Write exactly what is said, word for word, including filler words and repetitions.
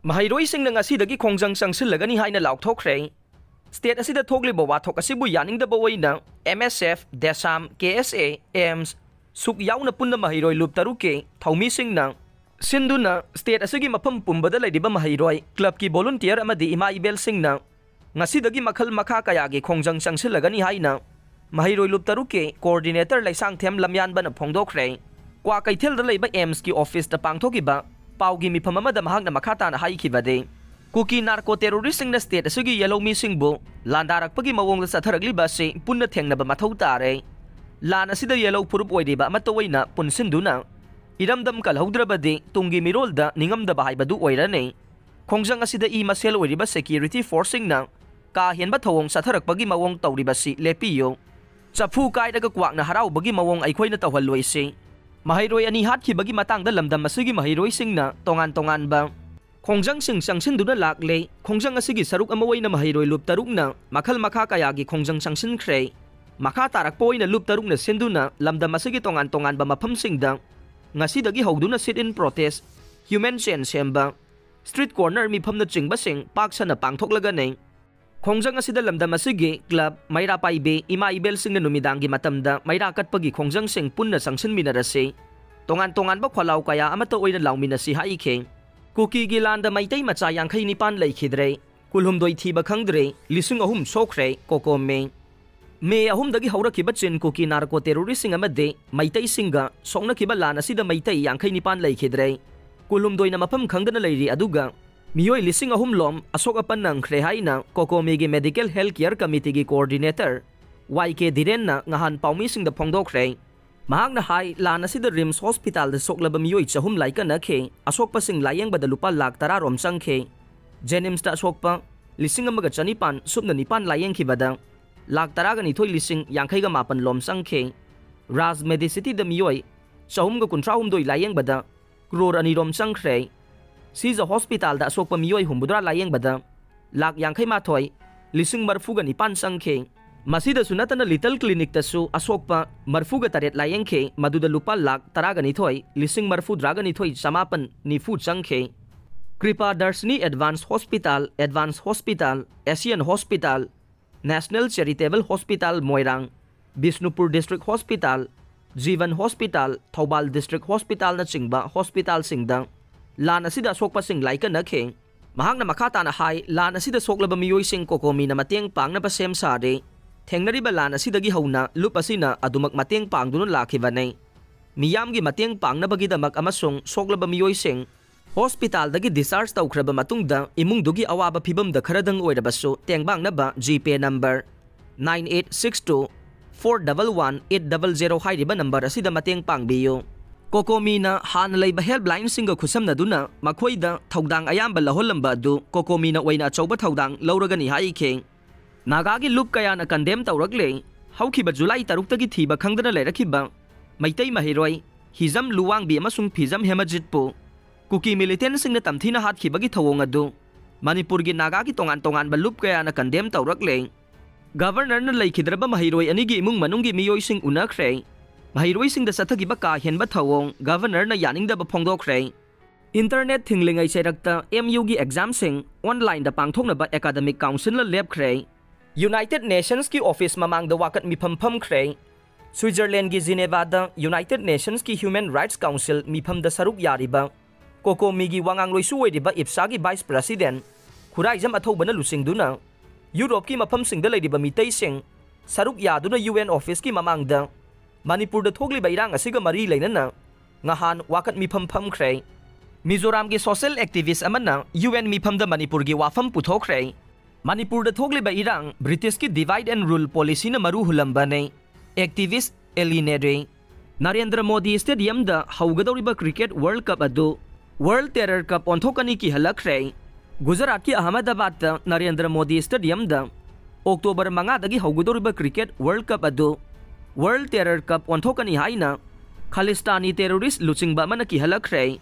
ꯃꯍꯩꯔꯣꯏꯁꯤꯡꯅ ꯉꯁꯤꯗꯒꯤ ꯈꯣꯡꯖꯪ ꯆꯪꯁꯤꯜꯂꯒꯅꯤ ꯍꯥꯏꯅ ꯂꯥꯎꯊꯣꯛꯈ꯭ꯔꯦ꯫ ꯁ꯭ꯇꯦꯠ ꯑꯁꯤꯗ ꯊꯣꯛꯂꯤꯕ ꯋꯥꯊꯣꯛ ꯑꯁꯤꯕꯨ ꯌꯥꯅꯤꯡꯗꯕ ꯑꯣꯏꯅ ꯑꯦꯝ ꯑꯦꯁ ꯑꯦꯐ, ꯗꯦꯁꯥꯝ, ꯀꯦ ꯑꯦꯁ ꯑꯦ, ꯑꯦꯝꯁ, ꯁꯨꯛ ꯌꯥꯎꯅ ꯄꯨꯟꯅ ꯃꯍꯩꯔꯣꯏ ꯂꯨꯞ ꯇꯔꯨꯛꯀꯤ ꯊꯧꯃꯤꯁꯤꯡꯅ ꯁꯤꯟꯗꯨꯅ ꯁ꯭ꯇꯦꯠ ꯑꯁꯤꯒꯤ ꯃꯐꯝ ꯄꯨꯝꯕꯗ ꯂꯩꯔꯤꯕ ꯃꯍꯩꯔꯣꯏ, ꯀ꯭ꯂꯕꯀꯤ ꯚꯣꯂꯨꯟꯇꯤꯌꯔ ꯑꯃꯗꯤ ꯏꯃꯥ ꯏꯕꯦꯜꯁꯤꯡꯅ ꯉꯁꯤꯗꯒꯤ ꯃꯈꯜ ꯃꯈꯥ ꯀꯌꯥꯒꯤ ꯈꯣꯡꯖꯪ ꯆꯪꯁꯤꯜꯂꯒꯅꯤ ꯍꯥꯏꯅ ꯃꯍꯩꯔꯣꯏ ꯂꯨꯞ ꯇꯔꯨꯛꯀꯤ ꯀꯣꯑꯣꯔꯗꯤꯅꯦꯇꯔ ꯂꯩꯁꯥꯡꯊꯦꯝ ꯂꯝꯌꯥꯟꯕꯅ ꯐꯣꯡꯗꯣꯛꯈ꯭ꯔꯦ꯫ ꯀ꯭ꯋꯥꯀꯩꯊꯦꯜꯗ ꯂꯩꯕ ꯑꯦꯝꯁꯀꯤ ꯑꯣꯐꯤꯁꯇ ꯄꯥꯡꯊꯣꯛꯈꯤꯕ ꯄꯥꯎꯒꯤ ꯃꯤꯐꯝ ꯑꯃꯗ ꯃꯍꯥꯛꯅ ꯃꯈꯥ ꯇꯥꯅ ꯍꯥꯏꯈꯤꯕꯗꯤ, ꯀꯨꯀꯤ ꯅꯥꯔꯀꯣ ꯇꯦꯔꯣꯔꯤꯁꯁꯤꯡꯅ ꯁ꯭ꯇꯦꯠ ꯑꯁꯤꯒꯤ ꯌꯦꯜꯍꯧ ꯃꯤꯁꯤꯡꯕꯨ ꯂꯥꯟꯗꯥꯔꯛꯄꯒꯤ ꯃꯑꯣꯡꯗ ꯆꯠꯊꯔꯛꯂꯤꯕ ꯑꯁꯤ ꯄꯨꯟꯅ ꯊꯦꯡꯅꯕ ꯃꯊꯧ ꯇꯥꯔꯦ꯫ ꯂꯥꯟ ꯑꯁꯤꯗ ꯌꯦꯜꯍꯧ ꯐꯨꯔꯨꯞ ꯑꯣꯏꯔꯤꯕ ꯑꯃꯠꯇ ꯑꯣꯏꯅ ꯄꯨꯟꯁꯤꯟꯗꯨꯅ ꯏꯔꯝꯗꯝ ꯀꯜꯍꯧꯗ꯭ꯔꯕꯗꯤ ꯇꯨꯡꯒꯤ ꯃꯤꯔꯣꯜꯗ ꯅꯤꯡꯉꯝꯗꯕ ꯍꯥꯏꯕꯗꯨ ꯑꯣꯏꯔꯅꯤ꯫ ꯈꯣꯡꯖꯪ ꯑꯁꯤꯗ ꯏ ꯃꯁꯦꯜ ꯑꯣꯏꯔꯤꯕ ꯁꯦꯀ꯭ꯌꯨꯔꯤꯇꯤ ꯐꯣꯔꯁꯁꯤꯡꯅ ꯀꯥ ꯍꯦꯟꯕ ꯊꯧꯑꯣꯡ ꯆꯠꯊꯔꯛꯄꯒꯤ ꯃꯑꯣꯡ ꯇꯧꯔꯤꯕꯁꯤ ꯂꯦꯞꯄꯤꯌꯨ꯫ ꯆꯐꯨ ꯀꯥꯏꯔꯒ ꯀ꯭ꯋꯥꯛꯅ ꯍꯔꯥꯎꯕꯒꯤ ꯃꯑꯣꯡ ꯑꯩꯈꯣꯏꯅ ꯇꯧꯍꯜꯂꯣꯏꯁꯤ꯫ ꯃꯍꯩꯔꯣꯏ ꯑꯅꯤ ꯍꯥꯠꯈꯤꯕꯒꯤ ꯃꯇꯥꯡꯗ ꯂꯝꯗꯝ ꯑꯁꯤꯒꯤ ꯃꯍꯩꯔꯣꯏꯁꯤꯡꯅ ꯇꯣꯉꯥꯟ ꯇꯣꯉꯥꯟꯕ ꯈꯣꯡꯖꯪꯁꯤꯡ ꯆꯪꯁꯤꯟꯗꯨꯅ ꯂꯥꯛꯂꯦ꯫ ꯈꯣꯡꯖꯪ ꯑꯁꯤꯒꯤ ꯁꯔꯨꯛ ꯑꯃ ꯑꯣꯏꯅ ꯃꯍꯩꯔꯣꯏ ꯂꯨꯞ ꯇꯔꯨꯛꯅ ꯃꯈꯜ ꯃꯈꯥ ꯀꯌꯥꯒꯤ ꯈꯣꯡꯖꯪ ꯆꯪꯁꯤꯟꯈ꯭ꯔꯦ꯫ ꯃꯈꯥ ꯇꯥꯔꯛꯄ ꯑꯣꯏꯅ ꯂꯨꯞ ꯇꯔꯨꯛꯅ ꯁꯤꯟꯗꯨꯅ ꯂꯝꯗꯝ ꯑꯁꯤꯒꯤ ꯇꯣꯉꯥꯟ ꯇꯣꯉꯥꯟꯕ ꯃꯐꯝꯁꯤꯡꯗ ꯉꯁꯤꯗꯒꯤ ꯍꯧꯗꯨꯅ sit in protest, human chain ꯁꯦꯝꯕ, street corner ꯃꯤꯐꯝꯅꯆꯤꯡꯕꯁꯤꯡ ꯄꯥꯛ ꯁꯟꯅ ꯄꯥꯡꯊꯣꯛꯂꯒꯅꯤ꯫ ꯈꯣꯡꯖꯪ ꯑꯁꯤꯗ ꯂꯝꯗꯝ ꯑꯁꯤꯒꯤ ꯀ꯭ꯂꯕ, ꯃꯩꯔꯥ ꯄꯥꯏꯕꯤ, ꯏꯃꯥ ꯏꯕꯦꯜꯁꯤꯡꯅ ꯅꯨꯃꯤꯗꯥꯡꯒꯤ ꯃꯇꯝꯗ ꯃꯩꯔꯥ ꯀꯠꯄꯒꯤ ꯈꯣꯡꯖꯪꯁꯤꯡ ꯄꯨꯟꯅ ꯆꯪꯁꯤꯟꯃꯤꯟꯅꯔꯁꯤ꯫ ꯇꯣꯉꯥꯟ ꯇꯣꯉꯥꯟꯕ ꯈꯣꯜꯂꯥꯎ ꯀꯌꯥ ꯑꯃꯠꯇ ꯑꯣꯏꯅ ꯂꯥꯎꯃꯤꯟꯅꯁꯤ ꯍꯥꯏꯈꯤ꯫ ꯀꯨꯀꯤꯒꯤ ꯂꯥꯟꯗ ꯃꯩꯇꯩ ꯃꯆꯥ ꯌꯥꯡꯈꯩ ꯅꯤꯄꯥꯟ ꯂꯩꯈꯤꯗ꯭ꯔꯦ, ꯀꯨꯟꯍꯨꯝꯗꯣꯏ ꯊꯤꯕ ꯈꯪꯗ꯭ꯔꯦ, ꯂꯤꯁꯤꯡ ꯑꯍꯨꯝ ꯁꯣꯛꯈ꯭ꯔꯦ, ꯀꯣꯀꯣꯃꯤ꯫ ꯃꯦ ꯑꯍꯨꯝꯗꯒꯤ ꯍꯧꯔꯛꯈꯤꯕ ꯆꯤꯟ ꯀꯨꯀꯤ ꯅꯥꯔꯀꯣ ꯇꯦꯔꯣꯔꯤꯁꯁꯤꯡ ꯑꯃꯗꯤ ꯃꯩꯇꯩꯁꯤꯡꯒ ꯁꯣꯛꯅꯈꯤꯕ ꯂꯥꯟ ꯑꯁꯤꯗ ꯃꯩꯇꯩ ꯌꯥꯡꯈꯩ ꯅꯤꯄꯥꯟ ꯂꯩꯈꯤꯗ꯭ꯔꯦ, ꯀꯨꯟꯍꯨꯝꯗꯣꯏꯅ ꯃꯐꯝ ꯈꯪꯗꯅ ꯂꯩꯔꯤ, ꯑꯗꯨꯒ ꯃꯤꯑꯣꯏ ꯂꯤꯁꯤꯡ ꯑꯍꯨꯝ ꯂꯣꯝ ꯑꯁꯣꯛ ꯑꯄꯟ ꯅꯪꯈ꯭ꯔꯦ ꯍꯥꯏꯅ ꯀꯣꯀꯣꯃꯤꯒꯤ ꯃꯦꯗꯤꯀꯦꯜ ꯍꯦꯜꯊ ꯀꯤꯌꯔ ꯀꯃꯤꯇꯤꯒꯤ ꯀꯣꯑꯣꯔꯗꯤꯅꯦꯇꯔ ꯋꯥꯏ ꯀꯦ ꯙꯤꯔꯦꯟꯅ ꯉꯍꯥꯟ ꯄꯥꯎꯃꯤꯁꯤꯡꯗ ꯐꯣꯡꯗꯣꯛꯈ꯭ꯔꯦ꯫ ꯃꯍꯥꯛꯅ ꯍꯥꯏ, ꯂꯥꯟ ꯑꯁꯤꯗ ꯔꯤꯝꯁ ꯍꯣꯁꯄꯤꯇꯥꯜꯗ ꯁꯣꯛꯂꯕ ꯃꯤꯑꯣꯏ ꯆꯍꯨꯝ ꯂꯥꯏꯀꯠꯅꯈꯤ꯫ ꯑꯁꯣꯛꯄꯁꯤꯡ ꯂꯥꯌꯦꯡꯕꯗ ꯂꯨꯄꯥ ꯂꯥꯈ ꯇꯔꯥ ꯔꯣꯝ ꯆꯪꯈꯤ꯫ ꯖꯦꯅꯤꯝꯁꯇ ꯑꯁꯣꯛꯄ ꯂꯤꯁꯤꯡ ꯑꯃꯒ ꯆꯅꯤꯄꯥꯟ ꯁꯨꯞꯅ ꯅꯤꯄꯥꯟ ꯂꯥꯌꯦꯡꯈꯤꯕꯗ ꯂꯥꯈ ꯇꯔꯥꯒ ꯅꯤꯊꯣꯏ ꯂꯤꯁꯤꯡ ꯌꯥꯡꯈꯩꯒ ꯃꯥꯄꯟ ꯂꯣꯝ ꯆꯪꯈꯤ꯫ ꯔꯥꯖ ꯃꯦꯗꯤꯁꯤꯇꯤꯗ ꯃꯤꯑꯣꯏ ꯆꯍꯨꯝꯒ ꯀꯨꯟꯊ꯭ꯔꯥ ꯍꯨꯝꯗꯣꯏ ꯂꯥꯌꯦꯡꯕꯗ ꯀ꯭ꯔꯣꯔ ꯑꯅꯤ ꯔꯣꯝ ꯆꯪꯈ꯭ꯔꯦ꯫ ꯁꯤꯖ ꯍꯣꯁꯄꯤꯇꯥꯜꯗ ꯑꯁꯣꯛꯄ ꯃꯤꯑꯣꯏ ꯍꯨꯝꯐꯨꯇꯔꯥ ꯂꯥꯌꯦꯡꯕꯗ ꯂꯥꯈ ꯌꯥꯡꯈꯩ ꯃꯥꯊꯣꯏ ꯂꯤꯁꯤꯡ ꯃꯔꯤꯐꯨꯒ ꯅꯤꯄꯥꯟ ꯆꯪꯈꯤ꯫ ꯃꯁꯤꯗꯁꯨ ꯅꯠꯇꯅ ꯂꯤꯇꯜ ꯀ꯭ꯂꯤꯅꯤꯛꯇꯁꯨ ꯑꯁꯣꯛꯄ ꯃꯔꯤꯐꯨꯒ ꯇꯔꯦꯠ ꯂꯥꯌꯦꯡꯈꯤ, ꯃꯗꯨꯗ ꯂꯨꯄꯥ ꯂꯥꯈ ꯇꯔꯥꯒ ꯅꯤꯊꯣꯏ ꯂꯤꯁꯤꯡ ꯃꯔꯤꯐꯨꯇꯔꯥꯒ ꯅꯤꯊꯣꯏ ꯆꯃꯥꯄꯟ ꯅꯤꯐꯨ ꯆꯪꯈꯤ꯫ Kripa Darshini advance hospital, advance hospital, Asian hospital, national charitable hospital Moirang, Bishnupur district hospital, Jiban hospital, Thoubal district ꯍꯣꯁꯄꯤꯇꯥꯜꯅꯆꯤꯡꯕ ꯍꯣꯁꯄꯤꯇꯥꯜꯁꯤꯡꯗ ꯂꯥꯟ ꯑꯁꯤꯗ ꯑꯁꯣꯛꯄꯁꯤꯡ ꯂꯥꯏꯀꯠꯅꯈꯤ꯫ ꯃꯍꯥꯛꯅ ꯃꯈꯥ ꯇꯥꯅ ꯍꯥꯏ, ꯂꯥꯟ ꯑꯁꯤꯗ ꯁꯣꯛꯂꯕ ꯃꯤꯑꯣꯏꯁꯤꯡ ꯀꯣꯀꯣꯃꯤꯅ ꯃꯇꯦꯡ ꯄꯥꯡꯅꯕ ꯁꯦꯝ ꯁꯥꯔꯦ꯫ ꯊꯦꯡꯅꯔꯤꯕ ꯂꯥꯟ ꯑꯁꯤꯗꯒꯤ ꯍꯧꯅ ꯂꯨꯞ ꯑꯁꯤꯅ ꯑꯗꯨꯃꯛ ꯃꯇꯦꯡ ꯄꯥꯡꯗꯨꯅ ꯂꯥꯛꯈꯤꯕꯅꯤ꯫ ꯃꯤꯌꯥꯝꯒꯤ ꯃꯇꯦꯡ ꯄꯥꯡꯅꯕꯒꯤꯗꯃꯛ ꯑꯃꯁꯨꯡ ꯁꯣꯛꯂꯕ ꯃꯤꯑꯣꯏꯁꯤꯡ ꯍꯣꯁꯄꯤꯇꯥꯜꯗꯒꯤ discharge ꯇꯧꯈ꯭ꯔꯕ ꯃꯇꯨꯡꯗ ꯏꯃꯨꯡꯗꯨꯒꯤ ꯑꯋꯥꯕ ꯐꯤꯕꯝꯗ ꯈꯔꯗꯪ ꯑꯣꯏꯔꯕꯁꯨ ꯇꯦꯡꯕꯥꯡꯅꯕ GPay number nine eight six two four double one eight double zero ꯍꯥꯏꯔꯤꯕ number ꯑꯁꯤꯗ ꯃꯇꯦꯡ ꯄꯥꯡꯕꯤꯌꯨ꯫ ꯀꯣꯀꯣꯃꯤꯅ ꯍꯥꯟꯅ ꯂꯩꯕ helplineꯁꯤꯡꯒ ꯈꯨꯠꯁꯝꯅꯗꯨꯅ ꯃꯈꯣꯏꯗ ꯊꯧꯗꯥꯡ ꯑꯌꯥꯝꯕ ꯂꯧꯍꯜꯂꯝꯕ ꯑꯗꯨ ꯀꯣꯀꯣꯃꯤꯅ ꯑꯣꯏꯅ ꯑꯆꯧꯕ ꯊꯧꯗꯥꯡ ꯂꯧꯔꯒꯅꯤ ꯍꯥꯏꯈꯤ꯫ ꯅꯥꯒꯥꯒꯤ ꯂꯨꯞ ꯀꯌꯥꯅ condemn ꯇꯧꯔꯛꯂꯦ꯫ ꯍꯧꯈꯤꯕ ꯖꯨꯂꯥꯏ ꯇꯔꯨꯛꯇꯒꯤ ꯊꯤꯕ ꯈꯪꯗꯅ ꯂꯩꯔꯛꯈꯤꯕ ꯃꯩꯇꯩ ꯃꯍꯩꯔꯣꯏ ꯍꯤꯖꯝ ꯂꯨꯋꯥꯡꯕꯤ ꯑꯃꯁꯨꯡ ꯐꯤꯖꯝ ꯍꯦꯃꯖꯤꯠꯄꯨ ꯀꯨꯀꯤ militantꯁꯤꯡꯅ ꯇꯝꯊꯤꯅ ꯍꯥꯠꯈꯤꯕꯒꯤ ꯊꯧꯑꯣꯡ ꯑꯗꯨ ꯃꯅꯤꯄꯨꯔꯒꯤ ꯅꯥꯒꯥꯒꯤ ꯇꯣꯉꯥꯟ ꯇꯣꯉꯥꯟꯕ ꯂꯨꯞ ꯀꯌꯥꯅ condemn ꯇꯧꯔꯛꯂꯦ꯫ Governorꯅ ꯂꯩꯈꯤꯗ꯭ꯔꯕ ꯃꯍꯩꯔꯣꯏ ꯑꯅꯤꯒꯤ ꯏꯃꯨꯡ ꯃꯅꯨꯡꯒꯤ ꯃꯤꯑꯣꯏꯁꯤꯡ ꯎꯅꯈ꯭ꯔꯦ꯫ ꯃꯍꯩꯔꯣꯏꯁꯤꯡꯗ ꯆꯠꯊꯈꯤꯕ ꯀꯥ ꯍꯦꯟꯕ ꯊꯧꯑꯣꯡ Governorꯅ ꯌꯥꯅꯤꯡꯗꯕ ꯐꯣꯡꯗꯣꯛꯈ꯭ꯔꯦ꯫ Internet ꯊꯤꯡꯂꯤꯉꯩ ꯆꯩꯔꯛꯇ MUꯒꯤ examꯁꯤꯡ onlineꯗ ꯄꯥꯡꯊꯣꯛꯅꯕ academic councilꯅ ꯂꯦꯞꯈ꯭ꯔꯦ꯫ United Nationsꯀꯤ office ꯃꯃꯥꯡꯗ ꯋꯥꯀꯠ ꯃꯤꯐꯝ ꯐꯝꯈ꯭ꯔꯦ꯫ Switzerlandꯒꯤ Genevaꯗ United Nationsꯀꯤ Human Rights Council ꯃꯤꯐꯝꯗ ꯁꯔꯨꯛ ꯌꯥꯔꯤꯕ ꯀꯣꯀꯣꯃꯤꯒꯤ ꯋꯥꯉꯥꯡꯂꯣꯏꯁꯨ ꯑꯣꯏꯔꯤꯕ ꯏꯞꯁꯥꯒꯤ vice president ꯈꯨꯔꯥꯏꯖꯝ ꯑꯊꯧꯕꯅ ꯂꯨꯆꯤꯡꯗꯨꯅ ꯌꯨꯔꯣꯞꯀꯤ ꯃꯐꯝꯁꯤꯡꯗ ꯂꯩꯔꯤꯕ ꯃꯤꯇꯩꯁꯤꯡ ꯁꯔꯨꯛ ꯌꯥꯗꯨꯅ UN officeꯀꯤ ꯃꯃꯥꯡꯗ ꯃꯅꯤꯄꯨꯔꯗ ꯊꯣꯛꯂꯤꯕ ꯏꯔꯥꯡ ꯑꯁꯤꯒ ꯃꯔꯤ ꯂꯩꯅꯅ ꯉꯍꯥꯟ ꯋꯥꯀꯠ ꯃꯤꯐꯝ ꯐꯝꯈ꯭ꯔꯦ꯫ ꯃꯤꯖꯣꯔꯥꯝꯒꯤ social activist ꯑꯃꯅ UN ꯃꯤꯐꯝꯗ ꯃꯅꯤꯄꯨꯔꯒꯤ ꯋꯥꯐꯝ ꯄꯨꯊꯣꯛꯈ꯭ꯔꯦ꯫ ꯃꯅꯤꯄꯨꯔꯗ ꯊꯣꯛꯂꯤꯕ ꯏꯔꯥꯡ Britishꯀꯤ divide and rule policyꯅ ꯃꯔꯨ ꯍꯨꯜꯂꯝꯕꯅꯤ꯫ Activist ꯑꯦꯂꯤꯅꯦꯔꯦ꯫ Narendra Modi Stadiumꯗ ꯍꯧꯒꯗꯧꯔꯤꯕ cricket World Cup ꯑꯗꯨ World Terror Cup ꯑꯣꯟꯊꯣꯛꯀꯅꯤ ꯀꯤꯍꯜꯂꯛꯈ꯭ꯔꯦ꯫ ꯒꯨꯖꯔꯥꯠꯀꯤ ꯑꯍꯃꯗꯥꯕꯥꯗꯇ ꯅꯔꯦꯟꯗ꯭ꯔ ꯃꯣꯗꯤ Stadiumꯗ October ꯃꯉꯥꯗꯒꯤ ꯍꯧꯒꯗꯧꯔꯤꯕ cricket World Cup ꯑꯗꯨ World Terror Cup ꯑꯣꯟꯊꯣꯛꯀꯅꯤ ꯍꯥꯏꯅ ꯈꯥꯂꯤꯁꯇꯥꯅꯤ terrorist ꯂꯨꯆꯤꯡꯕ ꯑꯃꯅ ꯀꯤꯍꯜꯂꯛꯈ꯭ꯔꯦ꯫